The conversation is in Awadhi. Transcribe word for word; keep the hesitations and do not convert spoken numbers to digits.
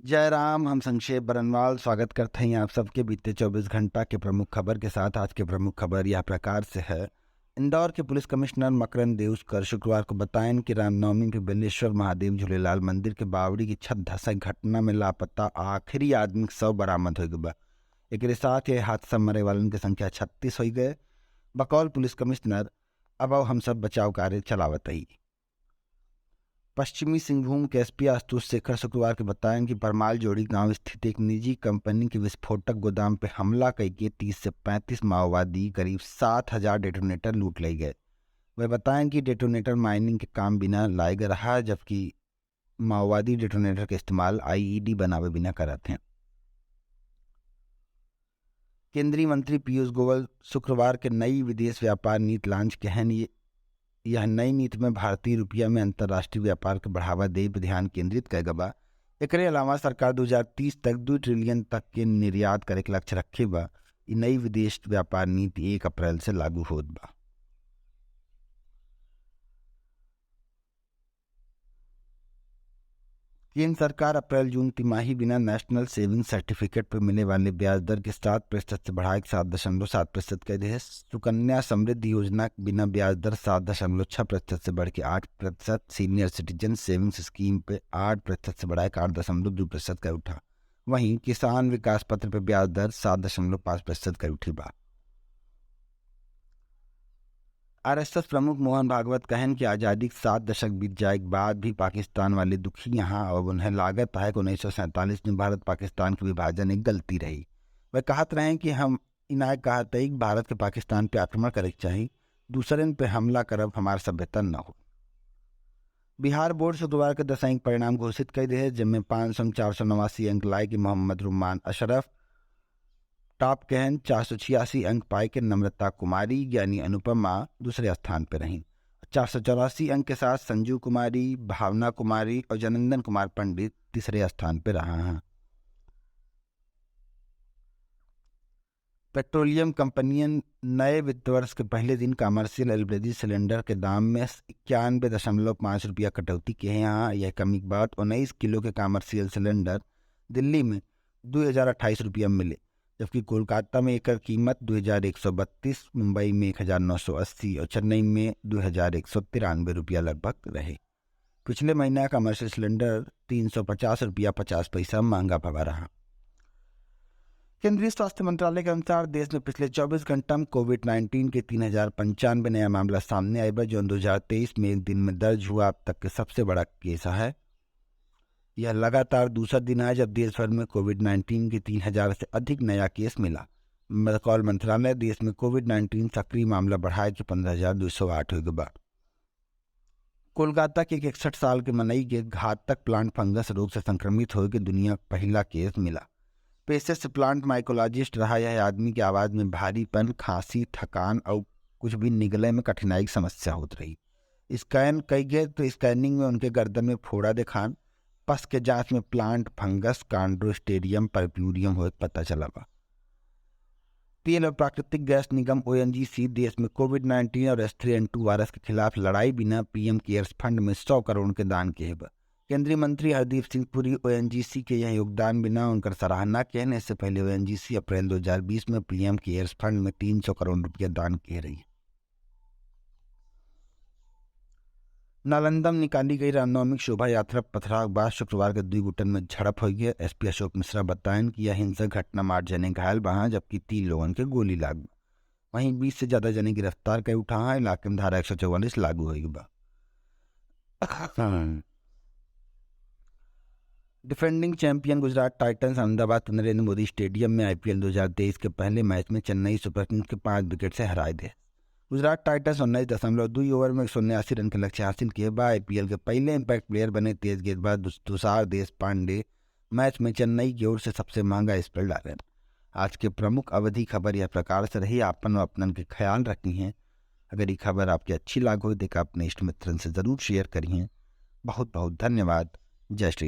जय राम, हम संक्षेप बरनवाल स्वागत करत हई आप सबके बीते चउबीस घंटा के प्रमुख खबर के साथ। आज के प्रमुख खबर यह प्रकार से है। इंदौर के पुलिस कमिश्नर मकरंद देउस्कर शुक्रवार को बतायन कि रामनवमी पे बेलेश्वर महादेव झूलेलाल मंदिर के बावड़ी की छत धसक घटना में लापता आखिरी आदमी के शव बरामद होइ गए बा। एकरे साथ ये हादसा मरे वालन की संख्या छत्तीस होइ गए। बकौल पुलिस कमिश्नर अब हम सब बचाव कार्य चलावत हई। पश्चिमी सिंहभूम के एसपी आशुतोष शेखर शुक्रवार के बतायन कि परमाल जोड़ी गांव स्थित एक निजी कंपनी के विस्फोटक गोदाम पे हमला कइके तीस से पैंतीस माओवादी करीब सात हजार डेटोनेटर लूट लइ गए। वह बतायन कि डेटोनेटर माइनिंग के काम बिना लाए गए रहा, जबकि माओवादी डेटोनेटर के इस्तेमाल आईईडी बनावे बिना करत हैं। केंद्रीय मंत्री पीयूष गोयल शुक्रवार के नई विदेश व्यापार नीति लॉन्च कहन। ये, यह नई नीति में भारतीय रुपया में अंतर्राष्ट्रीय व्यापार के बढ़ावा देवे पे ध्यान केंद्रित कइल गबा। एकरे अलावा सरकार दो हज़ार तीस तक दो ट्रिलियन तक के निर्यात करे के लक्ष्य रखे बा। ई नई विदेश व्यापार नीति एक अप्रैल से लागू होत बा। केंद्र सरकार अप्रैल जून तिमाही बिना नेशनल सेविंग सर्टिफिकेट पर मिले वाले ब्याज दर के सात प्रतिशत से बढ़ाए के सात दशमलव सात प्रतिशत कर दे है। सुकन्या समृद्धि योजना बिना ब्याज दर सात दशमलव छह प्रतिशत से बढ़ के आठ प्रतिशत, सीनियर सिटीजन सेविंग्स स्कीम पे आठ प्रतिशत से बढ़ाए के आठ दशमलव दो प्रतिशत कर उठा। वहीं किसान विकास पत्र पे ब्याज दर सात दशमलव पाँच प्रतिशत कर उठी बा। आरएसएस प्रमुख मोहन भागवत कहन कि आजादी के सात दशक बीत जाए के बाद भी पाकिस्तान वाले दुखी यहाँ और उन्हें लागत है कि उन्नीस सौ सैंतालीस में भारत पाकिस्तान के विभाजन एक गलती रही। वह कहत रहे कि हम इनाय कहत है कि भारत के पाकिस्तान पे आक्रमण करे के चाही, दूसरन पे हमला करब हमार सभ्यता न हो। बिहार बोर्ड शुक्रवार के दसवीं के परिणाम घोषित कर दे है, जिनमें पाँच सौ चार सौ नवासी अंक लाए के मोहम्मद रुमान अशरफ टॉप कहन, चार सौ छियासी अंक पाए के नम्रता कुमारी यानी अनुपमा दूसरे स्थान पर रहीं। चार सौ चौरासी अंक के साथ संजू कुमारी, भावना कुमारी और जनंदन कुमार पंडित तीसरे स्थान पर रहा हैं। पेट्रोलियम कंपनियन नए वित्त वर्ष के पहले दिन कमर्शियल एलपीजी सिलेंडर के दाम में इक्यानवे दशमलव पाँच रुपया कटौती किहे हैं। यह कमी के बाद उन्नीस किलो के कमर्शियल सिलेंडर दिल्ली में दो हजार अट्ठाईस रुपया मिले, जबकि कोलकाता में एकर कीमत दो हजार एक सौ बत्तीस, मुंबई में एक हजार नौ सौ अस्सी और चेन्नई में दो हजार एक सौ तिरानवे रुपया लगभग रहे। पिछले महीना कमर्शियल सिलेंडर तीन सौ पचास रुपया पचास पैसा महंगा भवा रहा। केंद्रीय स्वास्थ्य मंत्रालय के अनुसार देश में पिछले चउबीस घंटा में कोविड नाइन्टीन के तीन हजार पंचानवे नया मामला सामने आए बा, जौन दो हजार तेईस में एक दिन में दर्ज हुआ अब तक के सबसे बड़ा केस है। यह लगातार दूसरा दिन है जब देश भर में कोविड नाइन्टीन के तीन हजार से अधिक नया केस मिला। बकौल मंत्रालय देश में कोविड नाइन्टीन सक्रिय मामला बढ़ाए के पन्द्रह हजार दो सौ आठ हो गए बा। कोलकाता के एक इकसठ साल के मनई के घातक प्लांट फंगस रोग से संक्रमित होए के दुनिया के पहला केस मिला। पेशे से प्लांट माइकोलॉजिस्ट रहा यह आदमी के आवाज में भारीपन, खांसी, थकान और कुछ भी निगले में कठिनाई की समस्या होत रही। स्कैन कई गए तो स्कैनिंग में उनके गर्दन में फोड़ा देखान। पस के जांच में प्लांट फंगस कांड्रोस्टेरियम परप्यूरियम होए के पता चला बा। तेल और प्राकृतिक गैस निगम ओएनजीसी देश में कोविड नाइन्टीन और H three N two virus के खिलाफ लड़ाई बिना पीएम केयर्स फंड में सौ करोड़ के दान किहे बा। केंद्रीय मंत्री हरदीप सिंह पुरी ओएनजीसी के यह योगदान बिना उनकर सराहना किहन। इससे पहले ओएनजीसी अप्रैल दो हजार बीस में पीएम केयर्स फंड में तीन सौ करोड़ रुपया दान किहे रही। नालंदा में निकाली गई रामनवमी की शोभा यात्रा पथराव के बाद शुक्रवार के दुई गुटन में झड़प होइ गई। एसपी अशोक मिश्रा बतायन कि यह हिंसक घटना में आठ जने घायल बा, जबकि तीन लोगन के गोली लाग गई। वहीं बीस से ज्यादा जने गिरफ्तार कर उठा है। इलाके में धारा एक सौ चौवालीस लागू होइ गई बा। डिफेंडिंग चैंपियन गुजरात टाइटंस अहमदाबाद के नरेंद्र मोदी स्टेडियम में आईपीएल दो हजार तेईस के पहले मैच में चेन्नई सुपर किंग्स के पाँच विकेट से हराए दे। गुजरात टाइटंस उन्नीस दशमलव दो ओवर में एक सौ उन्यासी रन के लक्ष्य हासिल किहे बा। आईपीएल के पहले इम्पैक्ट प्लेयर बने तेज गेंदबाज तुष-, तुषार देशपांडे मैच में चेन्नई की ओर से सबसे महंगा स्पेल डाले। आज के प्रमुख अवधी खबर यह प्रकार से रही। आपन और अपनन के ख्याल रखी हैं। अगर ये खबर आपके अच्छी लागो, तो एका अपने इष्ट मित्रन से जरूर शेयर करिए। बहुत बहुत धन्यवाद। जय श्री